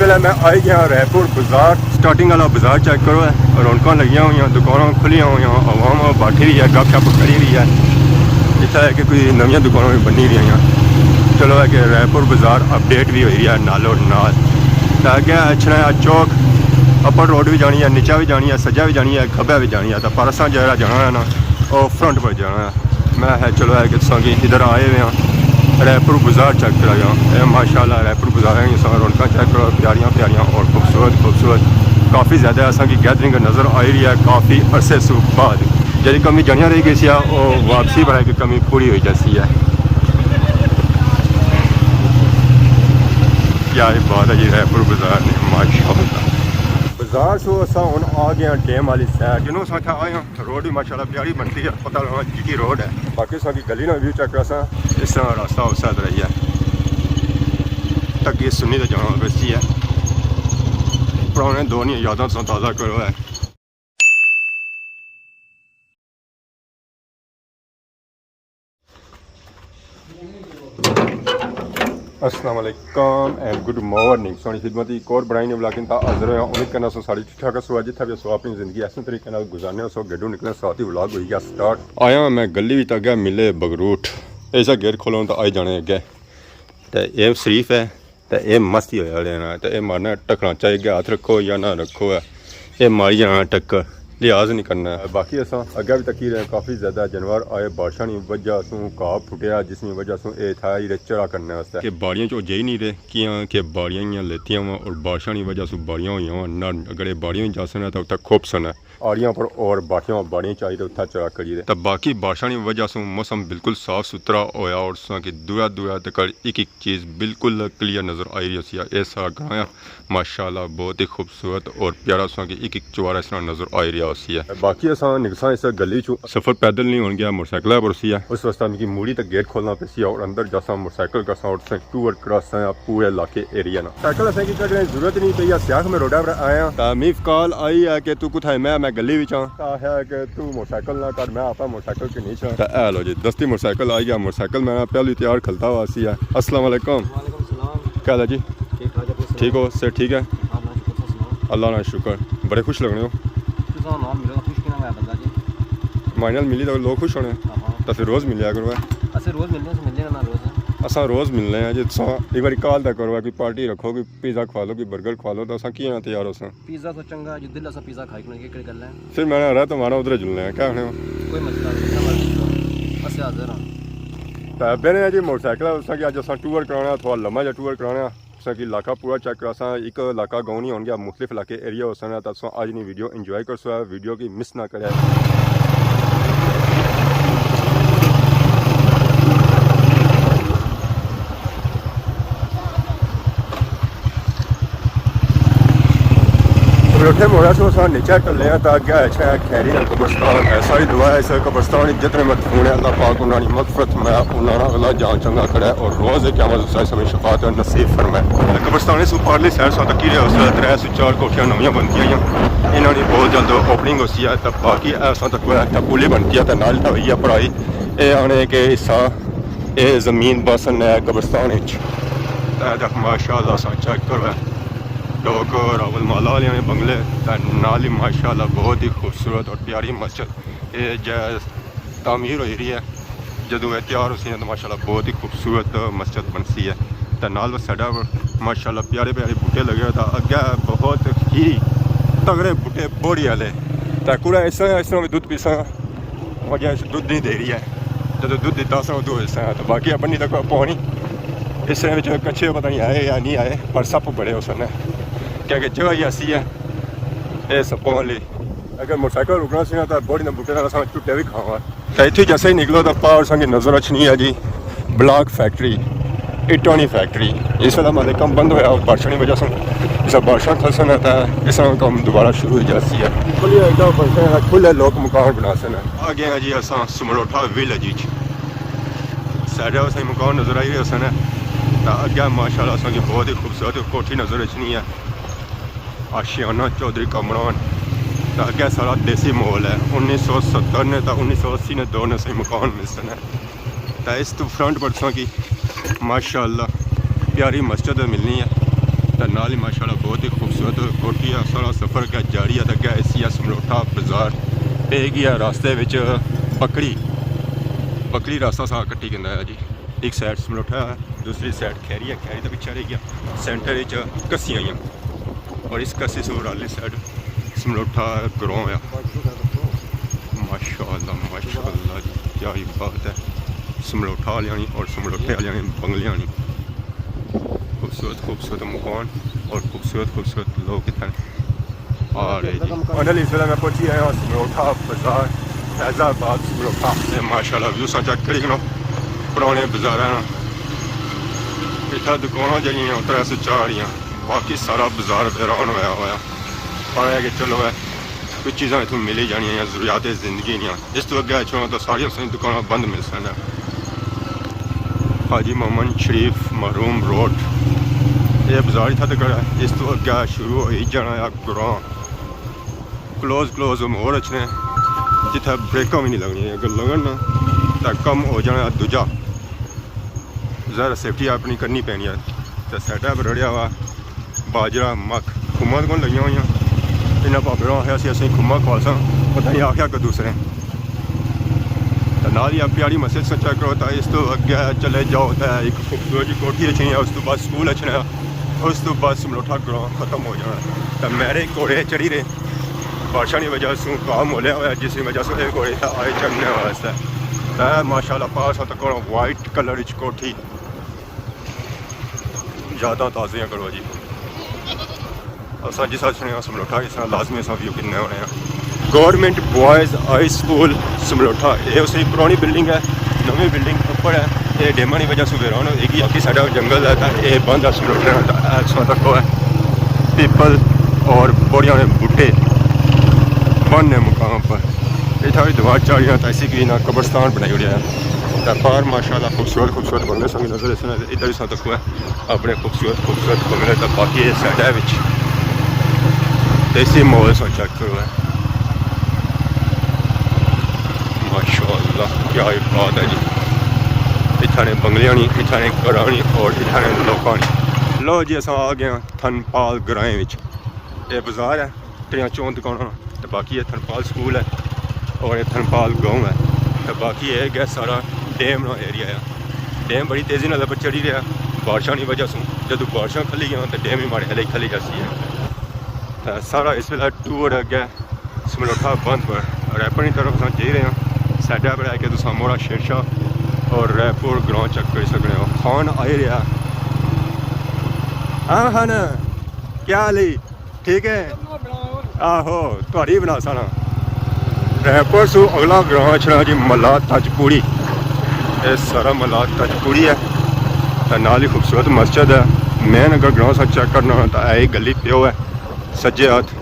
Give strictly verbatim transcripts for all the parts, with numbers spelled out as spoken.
پہلے میں آئی گیا رائے پور بازار۔ سٹارٹنگ والا بازار چیک کرو ہے، رونقاں لگیاں ہوئیاں، دکاناں کھلیاں ہوئیاں، عوام بیٹھی رہی ہے، گپ شپ کری رہی ہے۔ اتھا ہے کہ کوئی نویاں دکاناں بھی بنی رہی ہیں۔ چلو ہے کہ رائے پور بازار اپڈیٹ بھی ہوئی رہی ہے نالو نال۔ تے اگے اچھنا ہے چوک، اپر روڈ بھی جانی ہے، نیچا بھی جانی ہے، سجا بھی جانی ہے، کھبا بھی جانی ہے۔ تے پر اساں جیڑا جانا ہے نا، او فرنٹ پر جانا ہے۔ میں ہے چلو ہے کہ تساں کی ادھر آئے ہوئے ہاں، رائے پور بازار چیک کرا گیا۔ اے ماشاءاللہ رائے پور بازار ہے، تساں رونقاں چیک کرو، پیاریاں پیاریاں اور خوبصورت خوبصورت۔ کافی زیادہ اساں کی گیدرنگ نظر آئی رہی ہے کافی عرصے سے بعد۔ جیڑی کمی جانیاں رہی گئی سی، او واپسی پر ہے کہ کمی پوری ہوئی جاسی ہے۔ کیا ہی بات ہے جی، رائے پور بازار نے، ماشاءاللہ۔ بازار سو اساں ہن آ گئے ہاں ڈیم والی سائیڈ۔ جنوں اساں اتھا آئے ہاں، روڈ بھی ماشاءاللہ پیاری بنتی ہے، پتہ لگا جی کی روڈ ہے۔ باقی اساں کی گلی نا ویو چیک کرساں، اس طرح راستہ اس طرح ہی ہے۔ تک یہ سنی تے جانا ویسی ہے، پرانے دور نیاں یاداں تساں تازہ کرو ہے۔ السلام علیکم اینڈ گڈ مارننگ۔ سوہنی خدمت ایک اور بنائی نے ولاگ نال حاضر ہویا۔ امید کرنا سو ساری ٹھیک ٹھاک ہسو، جتھا بھی ہسو اپنی زندگی احسن طریقے نال گزارنے ہسو۔ گڈو نکلنے ساتھ ہی ولاگ ہوئی گیا سٹارٹ۔ آیا میں گلی وچ، اگے ملے بگروٹ، ایسا گیٹ کھولو تو آئی جانے اگے۔ تے اے شریف ہے، تے اے مستی ہویا لینا، تے اے مارنا ٹکنا چاہیے، اگے ہاتھ رکھو یا نہ رکھو ہے، اے ماری جانا ٹکر، لحاظ نہیں کرنا ہے۔ باقی اساں اگے بھی تکی رہے ہیں، کافی زیادہ جانور آئے، بارشاں نی وجہ سوں گھاہ پھٹیا، جس نی وجہ سوں اے تھا ہی رہے چرا کرنے واسطے۔ کہ باڑیاں چ او جائی نہیں رہے، کیاں کہ باڑیاں ہیاں لیتیاں وا اور بارشاں نی وجہ سوں باڑیاں ہوئیاں وا، نہ اگر اے باڑیاں جاسن ہے تو اتھا کھوپسن ہے۔ آڑیاں پر اور باٹیاں، باڑیاں چائی تے اتھا چرا کری دے۔ تے باقی بارشاں نی وجہ سوں موسم بالکل صاف ستھرا ہویا اور تساں کی دورا دورا تک ایک ایک چیز بالکل کلیئر نظر آئی رہی ہوسی۔ اے سارا گراں آ، ماشاءاللہ بہت ہی خوبصورت اور پیارا، تساں کی ایک ایک چوارا اس طرح نظر آئی رہیا ہوسی ہے۔ باقی اساں نکساں اس گلی چوں۔ سفر پیدل نہیں ہون گیا، موٹر سائیکل پر ہوسی ہے۔ اس واسطے مکی موڑی تے گیٹ کھولنا پیسی اور اندر جاساں، موٹر سائیکل کرساں اور تساں ٹور کراساں پورے علاقے ایریا نا۔ سائیکل اساں کی کڈنے ضرورت نہیں پئی، سیاہ میں روڈا پر آئے ہاں۔ تا میف کال آئی ہے کہ تو کتھا ہے؟ میں، میں گلی وچ ہاں۔ تا ہے کہ تو موٹر سائیکل نہ کر، میں آپا موٹر سائیکل کے نہیں چھا۔ تا اے لو جی، دستی موٹر سائیکل آئی گیا، موٹر سائیکل میں پہلے تیار کھلتا ہوا سی ہے۔ السلام علیکم۔ وعلیکم السلام۔ کیا حال ہے جی؟ ٹھیک ٹھاک ہے، اپنی سناؤ؟ ٹھیک ہو؟ صحت ٹھیک ہے؟ ہاں، اللہ شکر، تساں سناؤ؟ اللہ نا شکر۔ بڑے خوش لگنے ہو۔ تساں نال ملو، خوش کینا ہویا بندہ جی؟ ماڑے نال ملی تو لوگ خوش ہونے۔ ہاں، ہاں۔ تا پھر روز ملیا کرو ہے۔ اسے روز ملنے، اسے ملنے نا روز۔ اساں روز ملنے ہیں جی، تساں ایک باری کال تے کرو ہے، کوئی پارٹی رکھو، کوئی پیزا کھوا لو، کوئی برگر کھوا لو، تو اساں کیاں تیار ہو ساں۔ پیزا تو چنگا جو دل اسا پیزا کھائی کنے، کیڑی گل ہے؟ پھر میں نہ رہا تو مارا ادھر جلنے ہیں، کیا آخنے ہو؟ کوئی مسئلہ نہیں، جتنا مرضی جلو، اسے حاضر ہاں۔ تے بہنے جی موٹر سائیکل ہے، اس کی اج اساں ٹور کرانا، تھوڑا لمبا جا ٹور کرانا۔ اس کی علاقہ پورا چیک کراساں، ایک علاقہ گاؤں نہیں ہون گیا، مختلف علاقے ایریا ہو سن، تو اساں اج نی ویڈیو انجوائے کرسو، ویڈیو کی مس نہ کرے۔ بلوٹھے موڑا سو اساں نیچے ٹلے آں، تاں اگے اچھا ہے خیری نا قبرستان ہے۔ ساری دعا ہے اس قبرستان وچ جتنے مدفون ہیں، اللہ پاک انہاں نی مغفرت میں انہاں نا اللہ جان چنگا کرے اور روز قیامت اس سمیں شفاعت نصیب فرمائے۔ قبرستان اس پارلی سائیڈ سو تکی رہے، اس ویلے ترے سو چار کوٹھیاں نویاں بنتیاں ہیں۔ انہاں نی بہت جلد اوپننگ ہوسی ہے، تاں باقی ایسا تک کوئی تپولی بنتی ہے، تاں نال تاں ہوئی ہے پڑھائی۔ اے آنے کے حصہ، اے زمین باسن ہے قبرستان وچ۔ اے تک ماشاءاللہ سا چیک کرو ہے۔ لوگ راول مالا والے نے بنگلے، تے نال ہی ماشاءاللہ بہت ہی خوبصورت اور پیاری مسجد۔ اے جے تعمیر ہوئی رہی ہے، جدوں اے تیار ہوسی نا تو ماشاءاللہ بہت ہی خوبصورت مسجد بنسی ہے۔ تے نال بس سائیڈا پر ماشاءاللہ پیارے پیارے بوٹے لگے ہوئے، تے اگے بہت ہی تگڑے بوٹے بوڑی والے۔ تے کڑا اس طرح، اس طرح بھی دودھ پیساں وجہ سے دودھ نہیں دے رہی ہے۔ جدوں دودھ دیتا سا ادوں اس طرح، تو باقی اپنی تک پانی اس طرح وچ کچھے پتہ نہیں آئے یا نہیں آئے، پر سپ بڑے ہو سن، کیونکہ جگہ ہی ایسی ہے اے سپاں والی۔ اگر موٹر سائیکل رکنا سی نا، تو بوڑی نے بوٹے نال اساں ٹوٹے بھی کھاواں۔ تو اتھے جیسے ہی نکلو تو پاور سنگی نظر اچھنی ہے جی بلاک فیکٹری، اٹاں نی فیکٹری۔ اس ویلے مالے کم بند ہویا، بارشاں نی وجہ سوں اس بارشاں کھسن ہے، تو اس کم دوبارہ شروع ہو جاسی ہے۔ کھلے، ایک دم بارشاں کھلے لوگ مکان بنا سن۔ آ گئے ہیں جی اساں سمروٹھا ویلیج وچ۔ سائیڈ اساں مکان نظر آئی رہے سن، تو اگے ماشاءاللہ اساں کی بہت ہی خوبصورت کوٹھی نظر اچھنی ہے۔ آشیانہ چوہدری کامران۔ تے اگے سارا دیسی ماحول ہے۔ انیس سو ستر نے تے انیس سو اسی نے دو نے صحیح مکان ملسن ہے۔ تے اس تو فرنٹ پر تساں کی ماشاءاللہ پیاری مسجد ملنی ہے۔ تے نال ہی ماشاءاللہ بہت ہی خوبصورت کوٹھی ہے۔ سارا سفر اگے جاری ہے تے اگے اسی ہے سملوٹھا بازار۔ پے گیا راستے وچ بکری، بکری راستہ سا کٹی گندا ہے جی۔ ایک سائیڈ سملوٹھا ہے، دوسری سائیڈ کھیری ہے، کھیری تے پچھے رہ گیا، سینٹر وچ کسی آئیاں اور اس کسی سے اور اگلی سائیڈ سملوٹھا گراؤنڈ ہے۔ ماشاءاللہ، ماشاءاللہ جی، کیا ہی بات ہے۔ سملوٹھا والیاں نی اور سملوٹھے والیاں نی بنگلیاں نی۔ خوبصورت، خوبصورت مکان اور خوبصورت، خوبصورت لوگ اتنے آ رہے جی۔ فائنلی اس ویلے میں پہنچی آیا ہاں سملوٹھا بازار، فیض آباد سملوٹھا۔ اے ماشاءاللہ ویو سا چیک کری کنو، پرانے بازار ہیں۔ اتھا دکاناں جڑیاں ہیں، اترا سے چار ہی ہیں۔ باقی سارا بازار ویران ہویا ہویا۔ آیا کہ چلو اے کچھ چیزاں اتھوں ملی جانیاں یا ضروریات زندگی دیاں۔ اس تو اگے اچھو تو ساریاں ساریاں دکاناں بند مل سن۔ حاجی محمد شریف محروم روڈ، یہ بازار اتھا تک ہے۔ اس تو اگے شروع ہوئی جانا ہے گراں، کلوز کلوز مور اچھنے، جتھے بریکاں بھی نہیں لگنیاں، اگر لگن نا تو کم ہو جانا دوجا۔ ظاہر سیفٹی اپنی کرنی پینی ہے۔ تے سیٹ اپ رڑیا ہوا باجرا مکھ کھماں کون لگیاں ہوئیاں۔ انہاں بھاپے نوں آخیا سی اسیں کھماں کھواساں، پتہ نہیں آخیا کہ دوسرے۔ تے نال ہی آپ پیاری مسجد سے چیک کرو، تے اس تو اگے چلے جاؤ تے ایک خوبصورت جی کوٹھی اچھنی ہے، اس تو بعد سکول اچھنا ہے، اس تو بعد سملوٹھا گراں ختم ہو جانا ہے۔ تے میرے گھوڑے چڑھی رہے، بارشاں دی وجہ سوں کام ہو لیا ہوا ہے، جس دی وجہ سوں اے گھوڑے اتھا آئے چڑھنے واسطے۔ تے ماشاءاللہ پاس تک وائٹ کلر وچ کوٹھی۔ یاداں تازیاں کرو جی۔ اساں جس وقت سنیا سملوٹھا، اس طرح لازمی اساں ویو کنے ہونے ہیں۔ گورنمنٹ بوائز ہائی سکول سملوٹھا، یہ اس کی پرانی بلڈنگ ہے، نویں بلڈنگ اوپر ہے۔ یہ ڈیماں کی وجہ سے ویران ہوئی گئی۔ باقی ساڈا جنگل ہے، تاں یہ بند ہے سملوٹھا، تاں اس وقت تک ہے پیپل اور بوڑیاں نے بوٹے بند نے مقام پر۔ اتھا بھی دیوار چاڑیاں، تاں اسی کی نہ قبرستان بنائی ہوئی ہے۔ تاں باہر ماشاءاللہ خوبصورت خوبصورت بنگلے سامنے نظر اس نے، ادھر بھی ساتھ تک ہے۔ اپنے خوبصورت خوبصورت بنگلے تے باقی اس سائیڈ ہے وچ دیسی ماحول سا چیک کرو ہے۔ ماشاءاللہ کیا ہی بات ہے جی۔ اتھاں نے بنگلیاں نی، اتھاں نے گھراں نی اور اتھاں نے لوکاں نی۔ لو جی اساں آ گئے ہاں تھنپال گرائیں وچ۔ اے بازار ہے۔ اتنیاں چون دکاناں تے باقی اے تھنپال سکول ہے اور اے تھنپال گاؤں ہے۔ تے باقی اے گیا سارا ڈیم نا ایریا ہے۔ ڈیم بڑی تیزی نال اوپر چڑھی رہیا بارشاں نی وجہ سوں۔ جدوں بارشاں کھلی گیاں تے ڈیم ہی ماڑے ہلے کھلی جاسی ہے۔ تے سارا اس ویلے ٹور اگے سملوٹھا بند پر ریپر نی طرف اساں جائی رہے ہاں۔ سائیڈ پر ہے کہ تساں موڑا شیر شاہ اور ریپور گراں چیک کری سکنے ہو۔ خان آئی رہیا۔ ہاں خان، کیا حال ہے؟ ٹھیک ہے؟ آہو، تہاڈی بنا سانا۔ ریپر سو اگلا گراں اچھنا جی ملا تج پوڑی۔ اے سارا ملا تج پوڑی ہے۔ تے نال ہی خوبصورت مسجد ہے۔ مین اگر گراں سا چیک کرنا ہونا تاں اے گلی پیو ہے سجے ہاتھ۔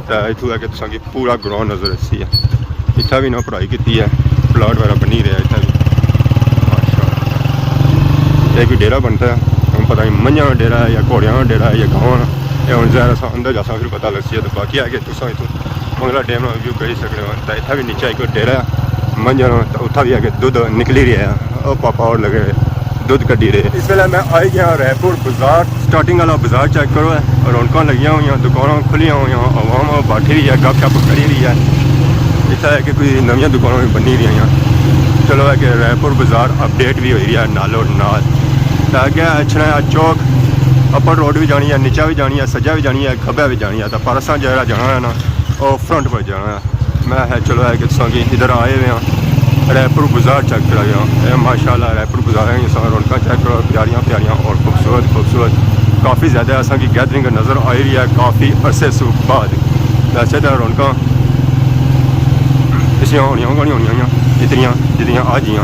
تے اتھوں ہے کہ تساں کی پورا گراں نظر اسی ہے۔ اتھا بھی انہاں پڑھائی کیتی ہے، پلاٹ وغیرہ بنی رہیا اتھا بھی۔ ماشاءاللہ۔ اے کوئی ڈیرہ بنتا ہے، ہن پتہ نہیں منجھاں نا ڈیرہ ہے یا گھوڑیاں نا ڈیرہ ہے یا گاواں نا۔ اے ہن ظاہر اساں اندر جاساں پھر پتہ لگسی ہے۔ تے باقی ہے کہ تساں اتھوں بنگلہ ڈیم نا ویو کری سکنے ہو۔ تے اتھا بھی نیچے ایک ڈیرہ ہے منجھاں نا، تے اتھا بھی ہے کہ دودھ نکلی رہیا ہے۔ او پاپا اور لگے ہوئے دودھ کڈی رہے۔ اس ویلے میں آئی گیا رائے پور بازار۔ سٹارٹنگ والا بازار چیک کرو ہے، رونقاں لگیاں ہوئیاں، دکاناں کھلیاں ہوئیاں، عوام بیٹھی رہی ہے، گپ شپ کری رہی ہے۔ اتھا ہے کہ کوئی نویاں دکاناں بھی بنی رہی ہیں۔ چلو ہے کہ رائے پور بازار اپڈیٹ بھی ہوئی رہی ہے نالو نال۔ تے اگے اچھنا ہے چوک، اپر روڈ بھی جانی ہے، نیچا بھی جانی ہے، سجا بھی جانی ہے، کھبا بھی جانی ہے۔ تے پر اساں جیڑا جانا ہے نا، او فرنٹ پر جانا ہے۔ میں ہے چلو ہے کہ تساں کی ادھر آئے ہوئے ہاں، رائے پور بازار چیک کرایا۔ اے ماشاءاللہ رائے پور بازار ہے، اساں رونقاں چیک کرو، پیاریاں پیاریاں اور خوبصورت خوبصورت۔ کافی زیادہ اساں کی گیدرنگ نظر آئی رہی ہے کافی عرصے سے بعد۔ ویسے تو رونقاں اس طرح ہونیاں کونی ہونیاں ہویاں اتنیاں جتنیاں اج ہیاں،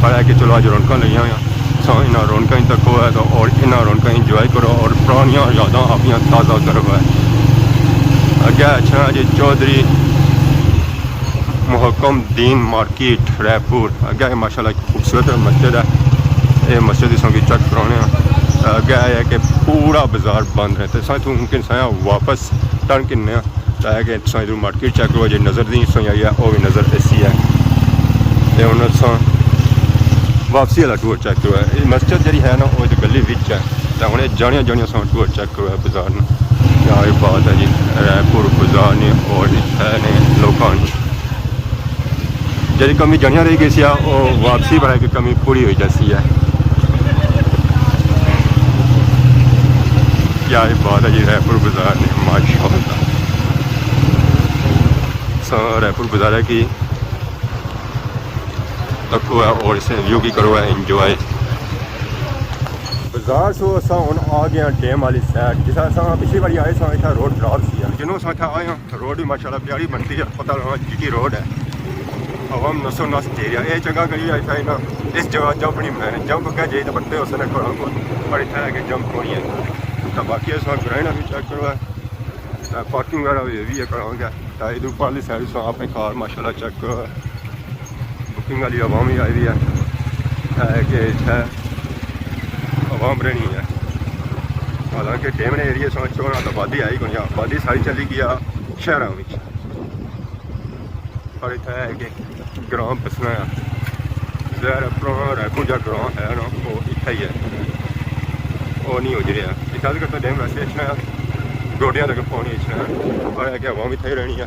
پر ہے کہ چلو اج رونقاں لگیاں ہویاں۔ سو انہاں رونقاں ہی تکو ہے تو اور انہاں رونقاں انجوائے کرو اور پرانیاں یاداں اپنیاں تازہ کرو ہے۔ اگے اچھنا جی چودھری محکم دین مارکیٹ رائے پور۔ اگے ماشاءاللہ ایک خوبصورت مسجد ہے۔ اے مسجد اساں کی چیک کرانے ہیں۔ اگے ہے کہ پورا بازار بند ہے۔ تے اساں اتھوں ممکن سایا واپس ٹرن کنے ہیں۔ تے ہے کہ تساں ادھر مارکیٹ چیک کرو، جی نظر دی سوئی آئی ہے، او بھی نظر ایسی ہے۔ تے ہن اساں واپسی والا ٹور چیک کرو ہے۔ اے مسجد جڑی ہے نا، او ادھر گلی وچ ہے۔ تے ہن اے جانیاں جانیاں ساں ٹور چیک کرو اے بازار نا۔ کیا اے بات ہے جی، رائے پور بازار نے اور اتھے نے لوکاں نے جیڑھی کمی جانیاں رہی گئی سی، او واپسی پر آ کے کمی پوری ہوئی جاسی ہے۔ کیا اے بات ہے جی، رائے پور بازار نے ماشاءاللہ۔ ساں رائے پور بازار کی تکو ہے اور اس ویو کی کرو ہے انجوائے۔ بازار سو اساں ہن آ گئے ہاں ڈیم والی سائیڈ، جس اساں پچھلی واری آئے ساں، اتھا روڈ خراب سی۔ جنوں اساں اتھا آئے ہاں، روڈ بھی ماشاءاللہ پیاری بنتی ہے، پتہ لگا جی کی روڈ ہے۔ عوام نسو نس دے رہی ہے، اے چنگا کری ہے اتھا نا، اس جگہ جمپ نہیں بنائے، جمپ کیا جائے تو بندے اس نے گھروں کو، پر اتھا ہے کہ جمپ کونی ہے۔ تو باقی اساں گرائنڈ بھی چیک کرو ہے، پارکنگ وغیرہ بھی، بھی ہے گھروں کے۔ تے ادھر پرلی سائیڈ سو اپنے کار ماشاءاللہ چیک کرو، بکنگ والی عوام ہی آئی دی ہے۔ ہے کہ اتھے عوام رہنی ہے، حالانکہ ڈیم نے ایریے سو چونا تو آبادی آئی کونی، آبادی ساری چلی گئی ہے شہراں وچ۔ پر اتھے ہے کہ گراں بسنا ہے۔ ظاہر ہے پرانا رائے پور جا گراں ہے نا، وہ اتھے ہی ہے، وہ نہیں ہو جی رہا۔ اتھا تک تو ڈیم ویسے اچھنا ہے، گوڈیاں تک پانی اچھنا ہے، پر ہے کہ عوام اتھے ہی رہنی ہے۔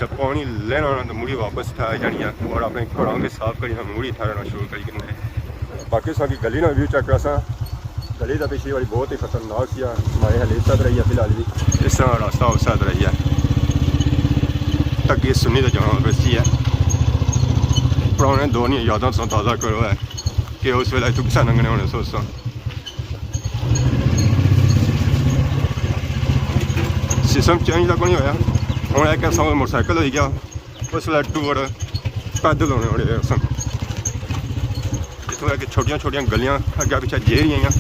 جب پانی لینا ہونا تو مڑی واپس اتھا آ جانی ہے اور اپنے گھراں کے صاف کری نا، مڑی اتھا رہنا شروع کری کرنا ہے۔ باقی ساں کی گلی نا ویو چیک کراساں۔ گلی دا پچھلی واری بہت ہی خطرناک سی، ماڑے ہلے ساتھ رہی ہے، فی الحال بھی اس طرح راستہ اس طرح رہی ہے۔ تک یہ سنی تے جانا ویسی ہے۔ پرانے دور نیاں یاداں ساں تازہ کرو ہے کہ اس ویلے اتھوں کسا لنگھنے ہونے سو ساں۔ سسٹم چینج تک نہیں ہویا۔ ہن ایک ایسا موٹر سائیکل ہوئی گیا، اس ویلے ٹور پیدل ہونے ہونے سن۔ اتھوں ایک چھوٹیاں چھوٹیاں گلیاں اگے پچھے جے رہی ہیں۔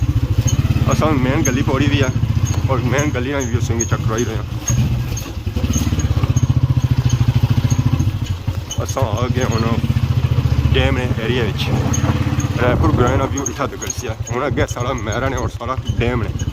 اساں مین گلی پوڑی وی ہے اور مین گلی نا ویو سنگی چیک کرائی رہے ہیں۔ اساں آ گئے ہن ڈیم نے ایریا وچ۔ رائے پور گرائیں نا ویو اتھا تک سی ہے۔ ہن اگے سارا مہرا نے اور سارا ڈیم نے۔